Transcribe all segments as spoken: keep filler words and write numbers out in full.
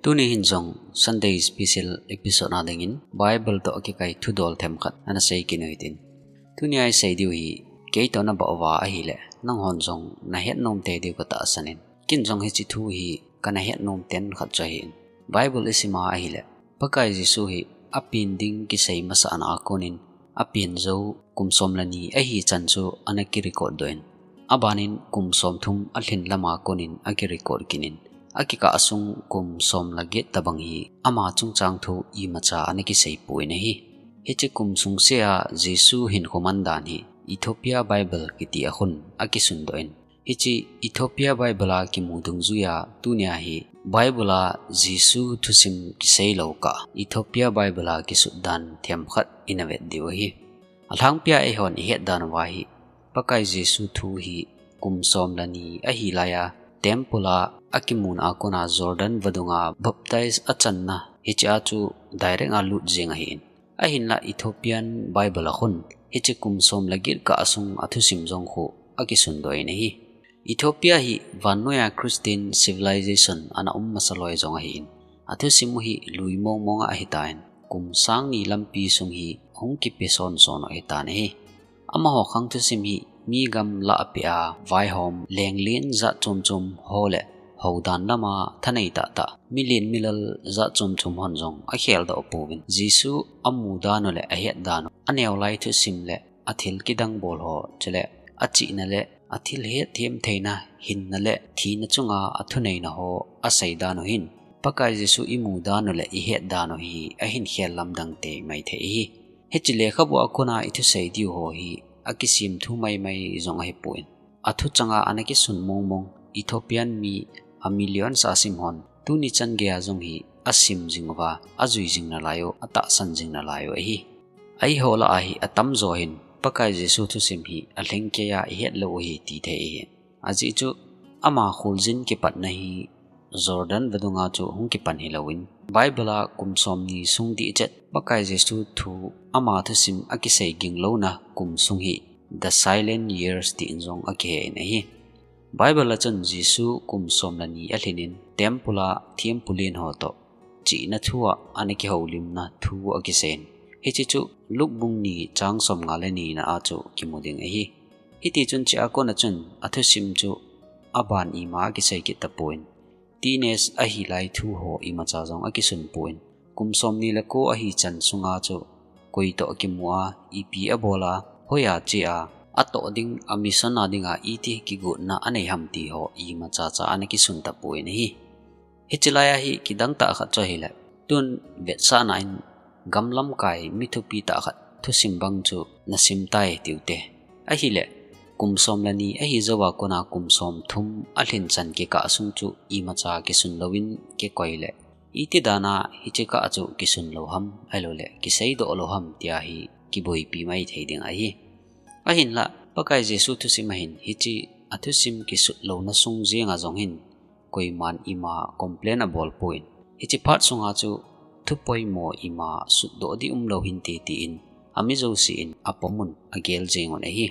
Tuni hin jong Sunday special episode na dingin Bible toh kikai thudol themkhat ana sei kit u hitin. Tuni a isei diu hi, kei toh nabah uva ahile, nanghon jong nahet nom tei diu katahsan in. Ken jong hiche thu hi kana het nom ten khat chu ahin. Bible isim a ahile, Pakai Jesu hi apen ding kisei masah na a konin, apen jou kum som le ni ahi chan chu ana kirecord doh in. Aban in kum som thum alhin lam a konin akirecord kit in. Akikah sung kum som le get tabang hi ama chungchang thu imacha ana kisei poi ahi. Hiche kum sung sea Jesu hinkho man dan hi Ethiopia Bible kiti a khun akisun doh in. Hiche Ethiopia Bible a kimu dungjuia tunia hi Bible a Jesu thusim kisei lou kah Ethiopia Bible a kisut dan themkhat ina vet diu ahi. Alhangpia eihon ihet dan uva hi Pakai Jesu thu hi kum som le ni ahi laia temple a akimuna a kona Jordan vadung a baptize achanna hiche a chu direct a lut jeng ahin. Ahinla Ethiopian Bible a khun hiche kum som le get kah a sung a thusim jong khu akisun doh in ahi. Ethiopia hi vannoiya Christian civilization ana um masa loi jong ahin. A thusim u hi lui mong mong a ahitan, kum sang ni lampi sung hi hung kipe son son u ahitan ahi. Amaho khang thusim hi mi gam lah a pea vaihom lenglen jat chom chom ho le houdan lama thanei tah tah, milen milal jat chom chom hon jong akhel doh pouvin. Jesu amu dan u le ahet dan u, aneo lai thusim le athil kidang bol ho, chule achihna le athil hetthem theina, hinna le thina chunga athuneina ho asei dan u hin, Pakai Jesu imu dan u le ihet dan u hi ahin khel lamdang tei mai thei ahi. Hiche lekhabu a kona ithusei diu ho hi akisim thu mai mai jong ahipon, athu changa ana kisun mong mong Ethiopian mi a million sa sim hon tuni chan geiya jong hi asim jing uva, ajui jing nalai u, atahsan jing nalai u ahi. Eiho lah a hi atamjo hin Pakai Jesu thusim hi alhingkeiya ihet lou u ahi ti thei ahi. Ajeh chu ama kholjin kipatna hi Jordan vadung a chu hung kipan hilouvin, Bible a kum som ni sung dihchet Pakai Jesu thu ama thusim akisei ging louna kum sung hi The Silent Years tin jong akihen ahi. Bible a chun Jesu kum som le ni alhin in temple a thempu len ho toh chihna thu a ana kihoulimna thu akisei in. Hiche chu Luke bung ni chang som nga le ni na a chu kimu ding ahi. Hiti chun hiche a kona chun athusim chu aban ima akisei kit tapon, teenage ahi lai thu ho imacha jong akisun pon, kum som ni le ko ahi chan sunga chu koi toh akimu a, ipi abol a, hoiya che a, atoh ding, a mission a dinga iti kigotna anei ham ti ho imacha cha ana kisun tapon ahi. Hiche laia hi kidang tah khat chu ahile, tun vetsahna in gam lamkai mi thupi tah khat thusim bang chu nasim tai tiu te. Ahile, kum som le ni ahi jouva kona kum som thum alhin chan kikah sung chu imacha kisun louvin kikoi le, iti dana hiche kah chu kisun lou ham, ahilou le kisei doh lou ham tia hi kiboipi mai thei ding ahi. Ahinla, Pakai Jesu thusim a hin hiche athusim kisut louna sung jenga jong hin koiman ima complain abol pon. Hiche phat sunga chu thu poimo ima sutdoh ding umlou hinte tin ami jouse in apom un agel jeng un ahi.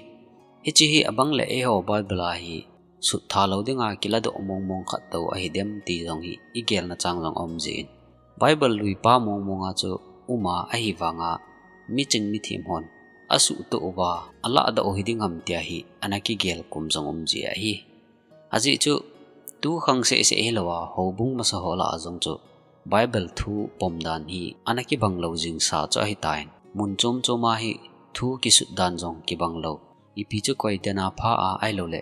Hiche hi abang le eiho Bible a hi sut tha lou dinga kiladoh mong mong khat tou ahi dem ti jong hi igelna chang jong aum jin. Bible lui pa mong mong a chu um a ahivanga miching mithem hon asuhtoh uva alahdoh u hiding ham tia hi ana kigel kum jong um ji ahi. Ajeh chu, tu khang seh seh hilou a, houbung masa ho lah a jong chu, Bible thu pom dan hi ana kibang lou jing sa chu ahitan, mun chom chom a hi thu kisut dan jong kibang lou. Ipi chu koi dan a pha a ahilou le,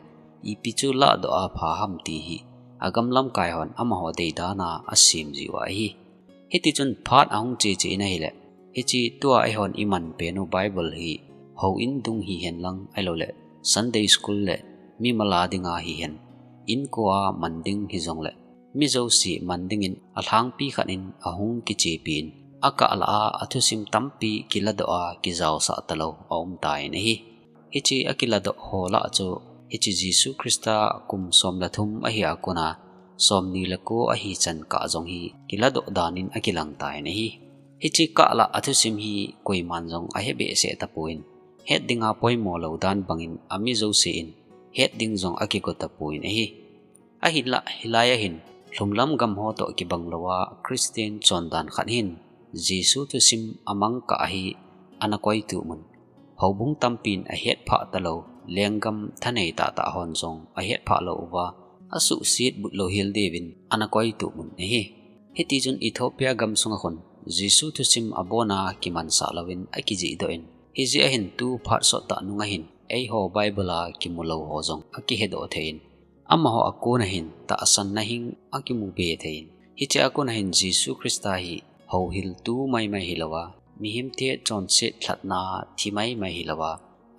ipi chu lahdoh a pha ham ti hi, agam lamkai hon amaho deidan a asem jiu ahi. Hiti chun phat ahung che che in ahile, hiche tua eihon iman pen u Bible hi houin dung hihen lang ahilou le, Sunday school le mimal a dinga hihen, inko a man ding hijong le, mi jouse man dingin alhangpi khat in ahung kichepi in, akah lah a athusim tampi kiladoh a kijaosah talou aum tan ahi. Hiche akiladoh ho lah chu, hiche Jesu Christa kum som le thum ahi a kona, som ni le ko ahi chan kah jong hi kiladoh dan in akilang tan ahi. Hiche kah lah athusim hi koiman jong ahe behseh tapon, het dinga poimo lou dan bangin ami jouse in het ding jong akigo tapon ahi. Ahinlah, hilai a hin Lhumlam gam ho toh kibang lou a Christian chondan khat hin Jesu thusim amang kah ahi ana koitup un. Houbung tampin ahet phah talou, lenggam thanei tahtah hon jong ahet phah lou uva, asuhset but louhel diuvin ana koitup un ahi. Hitichun Ethiopia gam sunga khun Jesu thusim abona kimansah louvin akijihdoh in, hijeh ahin tu phat sottah nunga hin eiho Bible a kimu lou ho jong akihedoh thei in, amaho a kona hin tahsanna hing akimu be thei in. Hichea kona hin Jesu Christa hi houhiltu maimai hilouva, mihemte chonset lhatna thi maimai hilouva,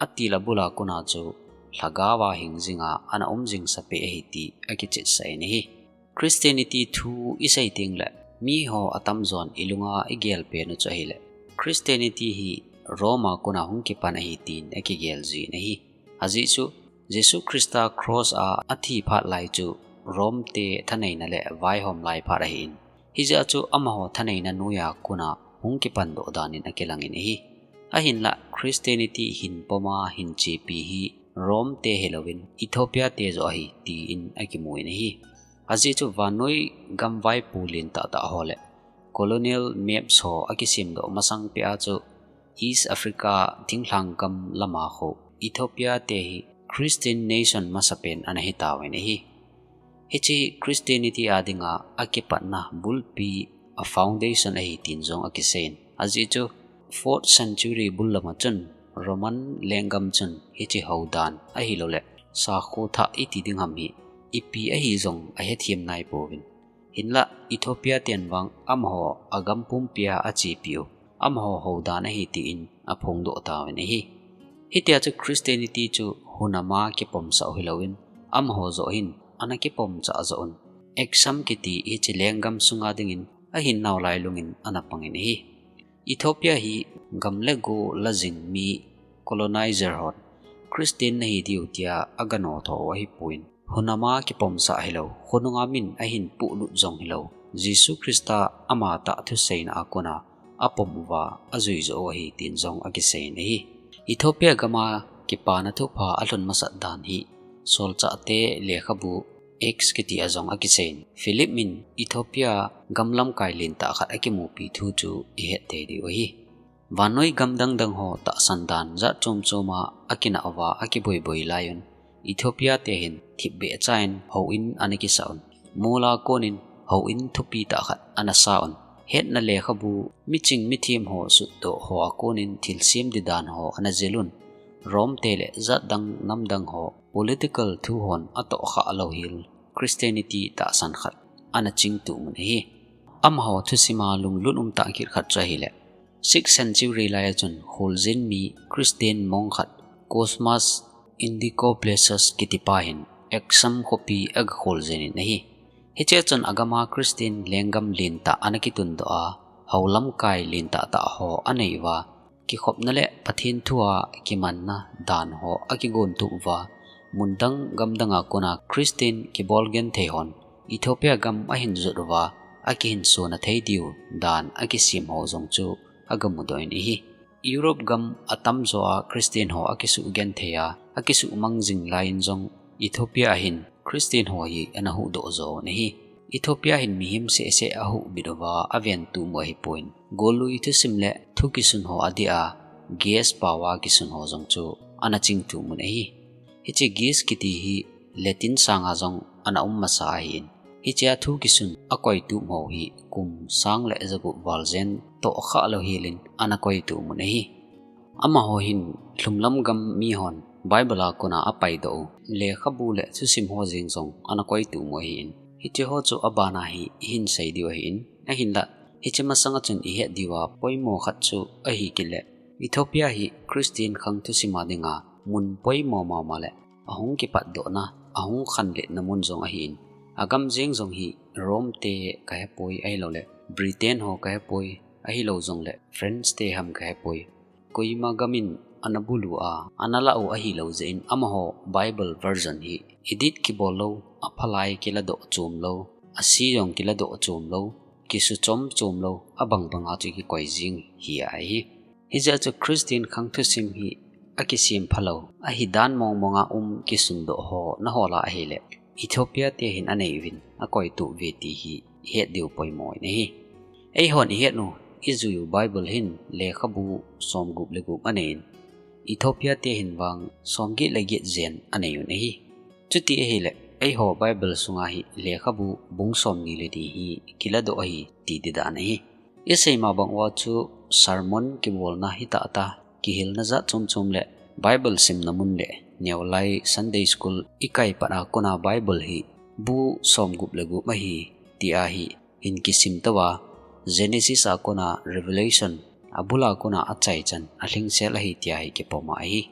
atil abul a kona chu lhagao a hing jinga ana um jing sapeh ahi ti akichehsah in ahi. Christianity thu isei tengle, miho atamjon ilunga igel pen u chu ahile, Christianity hi Rome a kona hung kipan ahi tin akigel jin ahi. Ajeh chu, Jesu Christa cross a athi phat lai chu Rome te thaneina le vaihom lai phat ahin. Hijeh a chu amaho thaneina noiya kona hung kipan doh dan in akilang in ahi. Ahinla Christianity hin poma hin chepi hi Rome te hilouvin Ethiopia te joh ahi tin akimu in ahi. Ajeh chu vannoi gam vaipo lentah tah ho le colonial maps ho akisemdoh masang peh a chu East Africa thinglhang gam lama khu Ethiopia te hi Christian nation masapen ana hitauvin ahi. Hiche Christianity a dinga akipatna bulpi a foundation ahi tin jong akiseiyin. Ajeh chu fourth century bul lama chun Roman lenggam chun hiche houdan ahilouleh sakho thah iti ding ham hi ipi ahi jong ahethem naipouvin. Hinlah Ethiopia ten vang amaho agam pumpia achepiu, amaho houdan ahi tin aphongdoh tauvin ahi. Hitia chu Christianity chu hunama kipomsah u hilouvin, amaho joh hin ana kipomsah joh un. Aksum kiti hiche lenggam sunga dingin ahin nao lailungin ana pangin ahi. Ethiopia hi gam le go lajing mi colonizer hon Christian nahi diu tia aganothou ahipon, hunama kipomsah hilou, khonunga min ahin puhlut jong hilou, Jesu Christa amatah thuseina a kona apom uva ajui joh u ahi tin jong akiseiyin ahi. Ethiopia gama kipana thupha alhun masat dan hi solchahte lekhabu Acts kiti a jong akiseiyin. Philip in Ethiopia gam lamkai lentah khat akimupi thu chu ihet thei diu ahi. Vannoi gam dangdang ho tahsan dan jat chomchoma akinah uva akiboiboi laiyun, Ethiopia te hin thipbeh chain houin ana kisah un. Mola konin houin thupi tah khat ana sa un. Hetna lekhabu, miching mithem ho sutdoh ho a konin thilsem didan ho ana jil un. Rome te le jatdang namdang ho political thu hon atohkhah louhel Christianity tahsan khat ana chingtup un ahi. Amaho thusima lunglut umtah kit khat chu ahile, sixth century lai a chun kholjin mi Christian monk khat Cosmas Indicoplesus kitipa hin Aksum khopi aga kholjin in ahi. Hichea chun agama Christian lenggam lentah ana kitundoh a, hou lamkai lentah tah ho anei uva, kikhopna le Pathen thua kimanna dan ho akigontup uva, mundang gamdanga kona Christian kibol genthei hon Ethiopia gam ahin jot uva, akihinsona thei diu dan akisem ho jong chu agamudoh in ahi. Europe gam atamjoa Christian ho akisuh genthei a, akisuh mangjing laiyin jong Ethiopia a hin Christian ho hi ana huhdoh jouvin ahi. Ethiopia hin mihem sehseh ahuhbit uva aventup u ahipon, gollui thusim le thu kisun ho adeh a, Greece paova kisun ho jong chu ana chingtup un ahi. Hiche Greece kiti hi Latin sanga jong ana um masa ahin, hichea thu kisun akoitup ho hi kum sang le jagup val jen tohkhah louhelin ana koitup un ahi. Amaho hin lhumlam gam mihon Bible a kona apaidoh u lekhabu le thusim ho jeng jong ana koitup u ahin, hiche ho chu abana hi ihin sei diu ahin, ahinlah hiche masanga chun ihet diuva poimo khat chu ahikit le, Ethiopia hi Christian khang thusima dinga mun poimo mama le ahung kipatdohna, ahung khanletna mun jong ahin, agam jeng jong hi Rome te kahepoi ahilouleh Britain ho kahepoi, ahilou jongle France te ham kahepoi. Koima gamin ana bulu a, ana lah u ahilou jeh in amaho Bible version hi edit kibol lou, aphalai kiladoh chom lou, ase jong kiladoh chom lou, kisuchom chom lou, abang banga chu kikoi jing hi ahi. Hijeh a chu Christian khang thusim hi akisem phalou, ahidan mongmonga um kisundoh ho naho lah ahile, Ethiopia te hin anei uvin akoitup uve ti hi ihet diu poimo in ahi. Eihon ihet u, ijui u Bible hin lekhabu somgup le gup anei in, Ethiopia te hin vang somget le get jen anei un ahi. Chuti ahile, eiho Bible sunga hi lekhabu bung somni le ni hi kiladoh ahi ti didan ahi. Isei ma bang uva chu sermon kibolna hita ta, kihilna jat chom chom le Bible simna mun le neolai Sunday School ikai pat a kona Bible hi bu somgup le gup ahi ti ahi hin kisim tou a, Genesis a kona Revelation, abul a kona achaichan, alhingsel ahi ti ahi kipom ahi.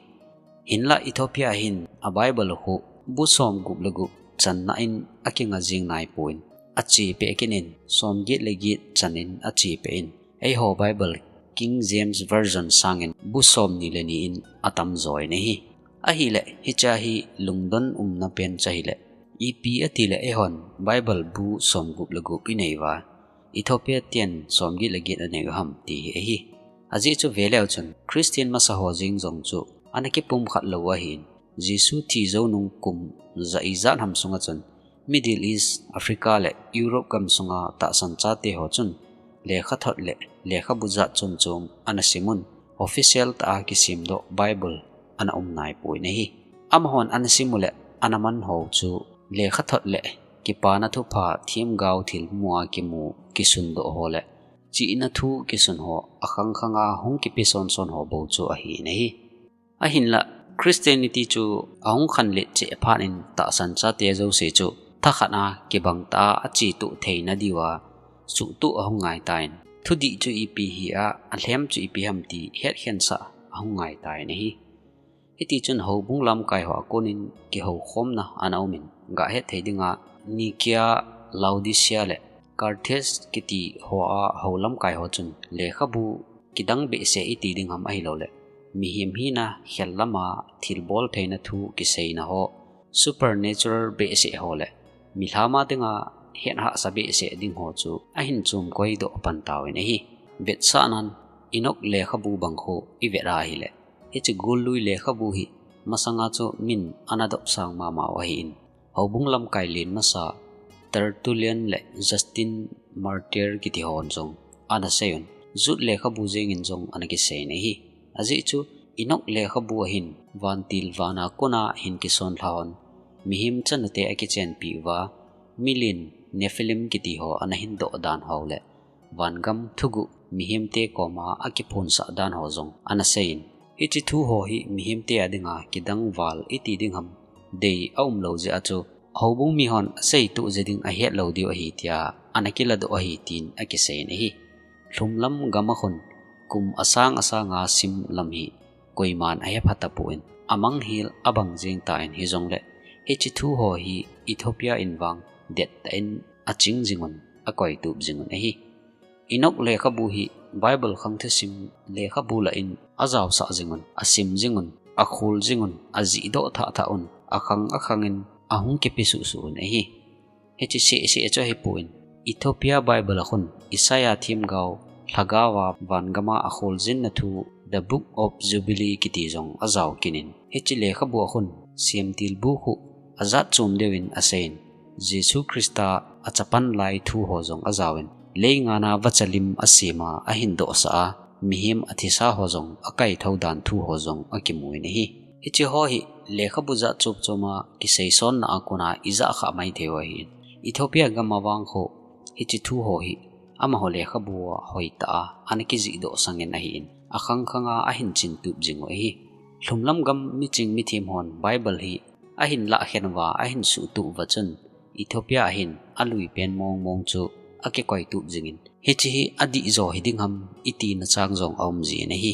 Hinlah Ethiopia hin a Bible khu bu somgup le gup channa in akinga jing naipon, achepi kit in somget le get chan in achepi in, eiho Bible King James Version sangin bu somni le ni in atamjo in ahi. Ahile, hiche hi lungdon umna pen chu ahile, ipi ati le eihon Bible bu somgup le gup inei uva, Ethiopia ten somget le get anei u ham ti hi ahi. Ajeh chu ve leu chun, Christian masa ho jeng jong chu ana kipumkhat lou ahin, Jesu thi jou nung kum ja ijat ham sunga chun, Middle East, Africa le Europe gam sunga tahsan chate ho chun lekhathot le lekhabu jat chom chom ana sim un, official tah a kisemdoh Bible ana um naipon ahi. Amahon ana sim u le ana man ho chu lekhathot le kipana thupha themgao thilmu a kimu kisundoh ho le chihna thu kisun ho akhang khang a hung kipe son son ho bou chu ahi in ahi. Ahinlah, Christianity chu ahung khanlet cheh phat in tahsan chate jouse chu thakhat a kibang tah a achetuh theina diuva suhtuh ahung ngai tan, thudih chu ipi hi a, alhem chu ipi ham ti hetkhensah ahung ngai tan ahi. Hiti chun houbung lamkai ho a konin kihoukhomna ana um in, gahet thei dinga Nicaea, Laodicea le Carthage kiti ho a hou lamkai ho chun lekhabu kidang behseh iti ding ham ahilou le, mihem hina khel lama thilbol theina thu kiseina ho, supernatural behseh ho le milham a dinga het hahsa behseh ding ho chu ahin chom koidoh pan tauvin ahi. Vetsahnan, Enoch lekhabu bang khu ivet a ahile, hiche gullui lekhabu hi masanga chu min ana dopsang mama u ahin, houbung lamkai len masa Tertullian le Justin Martyr kiti hon jong ana seiyun, Jude lekhabu jengin jong ana kiseiyin ahi. Ajeh chu Enoch lekhabu a hin vantil vana kona hin kisonlha hon mihem chanute akichenpi uva, milen Nephilim kiti ho ana hin doh dan ho le vangam thuguh mihemte koma akiphonsah dan ho jong ana seiyin, hiche thu ho hi mihemte a dinga kidang val iti ding ham dei aumlou jeh a chu houbung mihon aseituh je ding ahetlou diu ahi tia ana kiladoh ahi tin akiseiyin ahi. Lhumlam gam a khun kum asang asang a sim lam hi koiman ahepha tapon, amanghel abang jeng tan hijongle hiche thu ho hi Ethiopia in vang dettah in aching jingun, akoitup jingun ahi. Enoch lekhabu hi Bible khang thusim lekhabu lah in ajaosah jingun, asim jingun, akhol jingun, ajihdoh thah thah un, akhang akhang in ahung kipe suh suh un ahi. Hiche seh seh chu ahipon, Ethiopia Bible a khun Isaiah themgao lhagao a vangam a akholjinna thu The Book of Jubilee kiti jong ajao kit in, hiche lekhabu a khun semtil bu khu ajat chom deuvin aseiyin, Jesu Christa achapan lai thu ho jong ajaovin, leingana vacha lim asema ahin dohsah a, mihem athisa ho jong akaithou dan thu ho jong akimun ahi. Hiche ho hi lekhabu jat chom chom a kiseisonna a kona ijah khah maithei u ahin, Ethiopia gam a vang khu hiche thu ho hi amaho lekhabu a hoitah a ana kijihdoh sangin ahin, akhang khang a ahin chintup jing u ahi. Lhumlam gam miching mithem hon Bible hi ahin lahkhen uva, ahin suhtuh uva chun, Ethiopia a hin alui pen mong mong chu akikoitup jingin, hiche hi adihjo hiding ham itina chang jong aum jin ahi.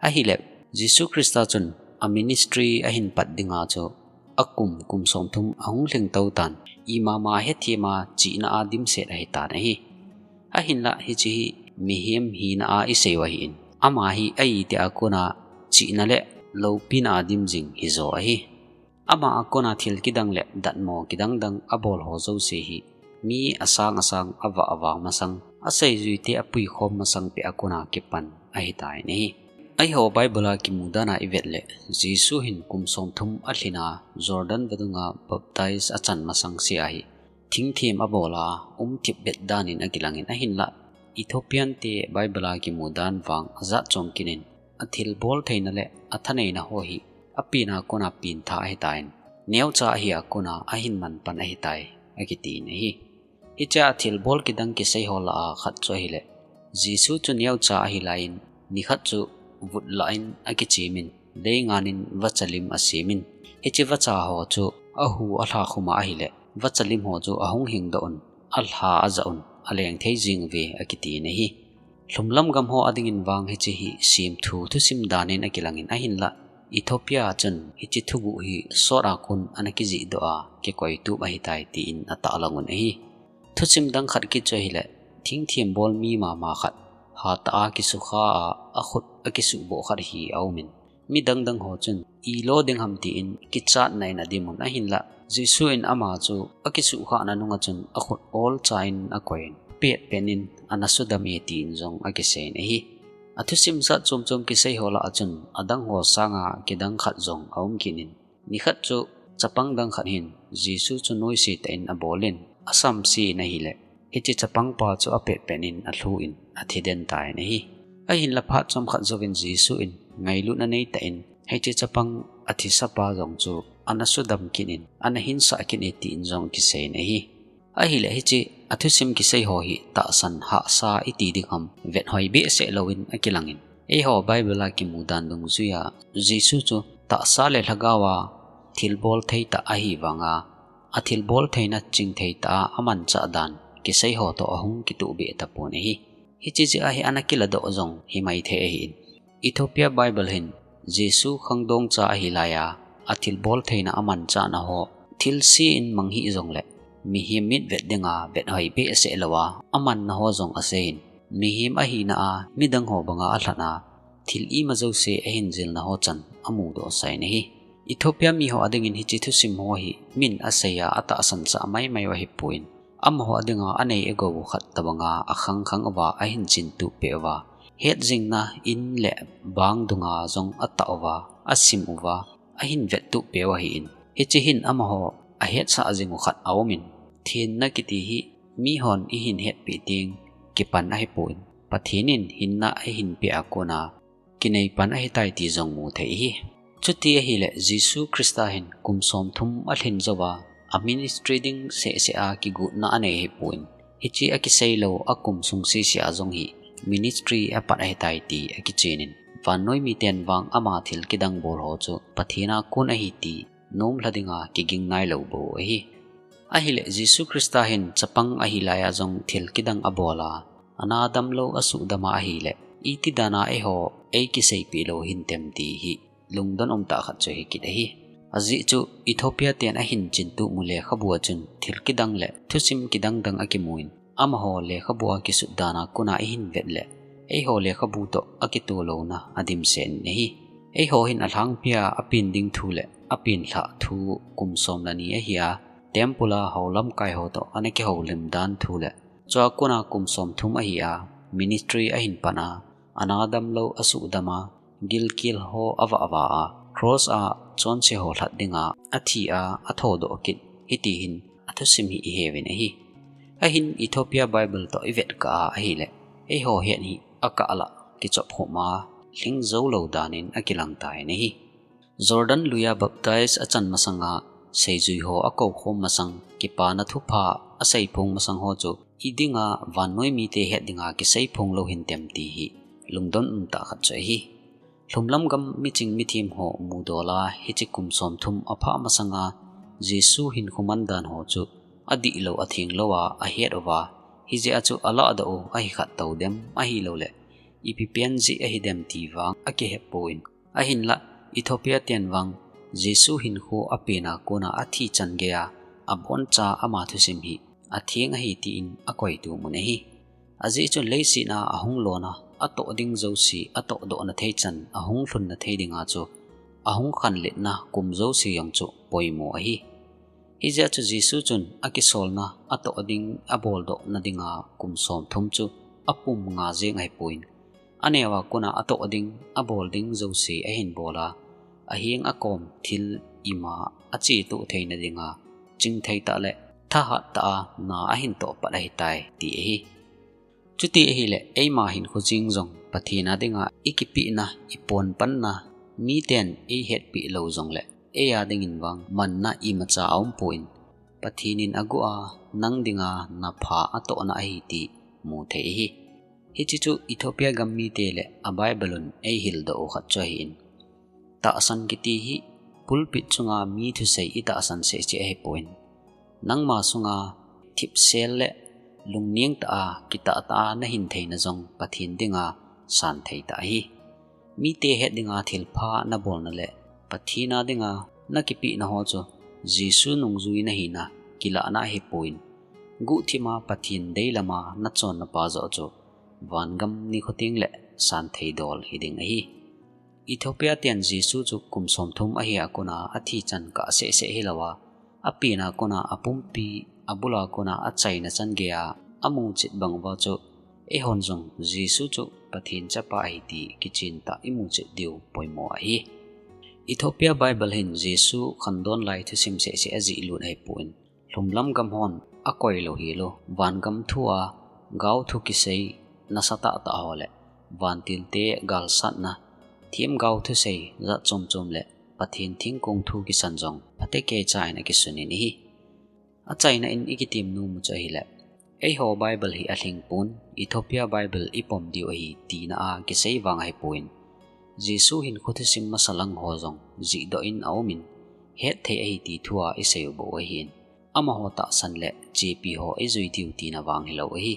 Ahile, Jesu Christa chun a ministry ahin pat dinga chu akum, kum somthum ahung lhingtou tan, imama hethem a chihna a dimset ahitan ahi. Ahinlah hiche hi mihem hina a isei u ahin, ama hi a-iti a kona chihna le loupina a dim jing hijo ahi. Ama a kona thil kidang le datmo kidang dang abol ho jouse hi mi asang asang, avah avang masang, aseijuite apuikhom masang peh a kona kipan ahitan ahi. Eiho Bible a kimu dan a i vet le, Jesu hin kum somthum alhin a Jordan vadung a baptize achan masang sia hi, thingthem abol a, um thip bet dan in akilang in, ahinlah Ethiopian te Bible a kimu dan vang ajat chom kit in, athilbol theina le athaneina ho hi apen a kon a pengtha ahitan, neocha ahi a kon a ahin man pan ahitai, akiti in ahi. Hiche a thilbol kidang kisei ho lah a khat chu ahile, Jesu chu neocha ahi lai in, nikhat chu vut lah in akichem in, leingan in vacha lim asem in, hiche vacha ho chu ahu alha khum a ahile, vacha lim ho chu ahung hingdoh un, alha aja un, aleng thei jing uve, akiti in ahi. Lhumlam gam ho ading in vang hiche hi semthu thusim dan in akilang in, ahinlah Ethiopia a chun hiche thuguh hi sot a kon ana kijihdoh a, kikoitup ahitai, tin atahlang un ahi. Thusim dang khat kit chu ahile, thingthem bol mi mama khat, hatah a kisukha a, akhut akisuhboh khat hi aum in, mi dangdang ho chun ilo ding ham tin kichatna in adim un, ahinlah Jesu in ama chu akisuhkhahna nung a chun akhut olcha in akoi in, apetpen in ana sudam e, tin jong akisei in ahi. Athusim jat chom chom kisei ho lah a chun adang ho sang a kidang khat jong aum kit in, nikhat chu chapang dang khat hin Jesu chu noise tah in abol in, asamse in ahile, hiche chapang pa chu apetpen in alhu in athi den tan ahi. Ahinlah phat chomkhat jouvin Jesu in ngailutna nei tah in, hiche chapang athisa pa jong chu ana sudam kit in, ana hinsah kit e, tin jong kisei in ahi. Ahile hiche athusim kisei ho hi tahsan hahsa iti ding ham, vet hoi behseh louvin akilang in, eiho Bible a kimu dan dungjuia Jesu chu tahsa le lhagao a thilbol thei tah ahi vang a, athilbol theina chingthei tah a amanchah dan kisei ho toh ahung kituh beh tapon ahi. Hiche jeh a hi ana kiladoh jong himai thei ahin, Ethiopia Bible hin Jesu khangdong cha ahi lai a, athilbol theina amanchahna ho thilse in mang hih jongle, mihem mitvet ding a vet hoi behseh lou a amanna ho jong asei in, mihem ahina a midang ho bang a alhan a, thil ima jouse ahin jilna ho chan amudoh sa in ahi. Ethiopia mi ho ading in hiche thusim ho hi min asei a atahsan cha maimai u ahipon, amaho ading a anei agou u khat tobang a akhang khang uva ahin chintup peh uva, hetjingna in le bang dung a jong atah uva, asim uva, ahin vettup peh u ahin, hiche hin amaho ahetsah jing u khat aum in, thenna kiti hi mihon ihin hetpeh teng kipan ahipon, Pathen in hinna ahin peh a kon a kinei pan ahitai ti jong mu thei ahi. Chuti ahile, Jesu Christa hin kum somthum alhin jouva, aministry ding sehseh a kigotna anei ahipon, hiche akisei lou akum sung sese a jong hi ministry apat ahitai ti akichen in, vannoi miten vang ama thil kidang bol ho chu Pathen a kon ahi ti nomlha ding a kiging nailou bou ahi. Ahile, Jesu Christa hin chapang ahi lai a jong thil kidang abol a, ana damlou asuhdam a ahile, iti dan a eiho eikiseipeh lou hintem ti hi lungdon umtah khat chu ahi kit ahi. Ajeh chu Ethiopia ten ahin chintup mu lekhabu a chun thil kidang le thusim kidang dang akimu in, amaho lekhabu a kisut dan a kon a ihin vet le, eiho lekhabu toh akitoh louna adimset in ahi. Eiho hin alhangpi a apen ding thu le apenlhah thu kum som le ni ahi a, temple a hou lamkai ho toh ana kihoulim dan thu le, chua kon a kum somthum ahi a, ministry ahin pan a, ana damlou asuhdam a, gilkel ho avah vah a, cross a chonse ho lhat ding a athi a, athodoh kit, hiti hin athusim hi iheuvin ahi. Ahin Ethiopia Bible toh ivet kah a ahile, eiho het hi akah lah kichop khum a, lhing jou lou dan in akilang tan ahi. Jordan lui a baptize achan masang a, seijui ho akoukhom masang, kipana thupha aseiphong masang ho chu iding a vannoi mite het ding a kiseiphong lou hintem ti hi lungdon umtah khat chu ahi. Lhumlam gam miching mithem ho mudol a hiche kum somthum aphah masang a, Jesu hinkho man dan ho chu adihlou athenglou a ahet uva, hijeh a chu alahdoh u ahi khat tou dem ahilouleh, ipi pen jeh ahi dem ti vang akihepon, ahinlah Ethiopia ten vang Jesu hinkho apen a kon a athi chan gei a aboncha ama thusim hi atheng ahi tin akoitup un ahi. Ajeh chu leiset a ahung lona, atoh ding jouse atohdohna thei chan ahung lhunna thei ding a chu, ahung khanletna kum jouse jong chu poimo ahi. Hijeh a chu Jesu chun akisolna, atoh ding, aboldohna ding a kum somthum chu apum nga jeng ahipon, Aneo a kona atoh ding, abol ding jouse ahin bol a, aheng akom thil ima achetoh theina dinga, chingthei tah le thahat tah a na ahin toh pat ahitai, ti ahi. Chuti ahile, eima hinkho jeng jong Pathen a dinga ikipehna, iponpanna, miten eihetpeh lou jongle, eia dingin vang manna imacha aumpon, Pathen in aguh a nang dinga napha atohna ahi ti mu thei ahi. Hiche chu Ethiopia gam mite le a Bible un eihildoh u khat chu ahin. Tahsan kiti hi pulpit chunga mi thusei itahsan seh cheh ahipon, nangma sunga thipsel le lungneng tah a, kitah tah a nahin theina jong Pathen dinga santhei tah ahi. Mite het dinga thilpha nabolna le Pathen a dinga nakipehna ho chu Jesu nungjui nahina kilahna ahipon, guhthima Pathen deilama nachonna pa joh chu vangam nikho tengle santhei dol hiding ahi. Ethiopia ten Jesu chu kum somthum ahia kona athi chan kah seh seh hilouva, apenna kona apumpi, abula kona achaina chan geija amuchet banguva chu, eihon jong Jesu chu Pathen Chapa ahi ti kichentah imuchet diu poimo ahi. Ethiopia Bible hin Jesu khandon lai thusim seh seh ajihlut ahipon, lhumlam gam hon akoilou hilou, vangam thua gaothu kisei nasatah tah ho le vantilte galsatna, themgao thusei jat chom chom le Pathen thingkong thu kisan jong phatecha in akisunin ahi. Achaina in ikitem nom u chu ahile, eiho Bible hi alhingpon, Ethiopia Bible ipom diu ahi tina a kisei vang ahipon, Jesu hinkho thusim masa lang ho jong jihdoh in aumin, hetthei ahi ti thua isei u bou ahin, amaho tahsan le chepi ho ijui diu tina vang hilou ahi.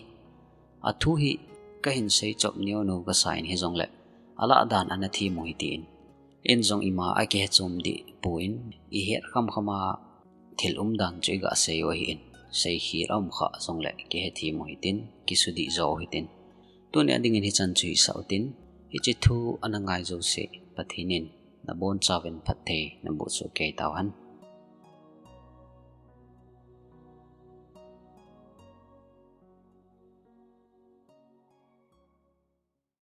Athu hi kahin seichop neoneo kasa in hijongle, alah dan ana them u hitin, in jong ima akihe chom deh pon, ihet khamkhama thil umdan chu igasei u ahin, seikhel aumkha jongle kihethem u hitin, kisudih jo u hitin. Tunia dingin hichan chu hisah utin, hiche thu ana ngai jouse Pathen in nabonchauvin phatthei naboh soh kei tauhen.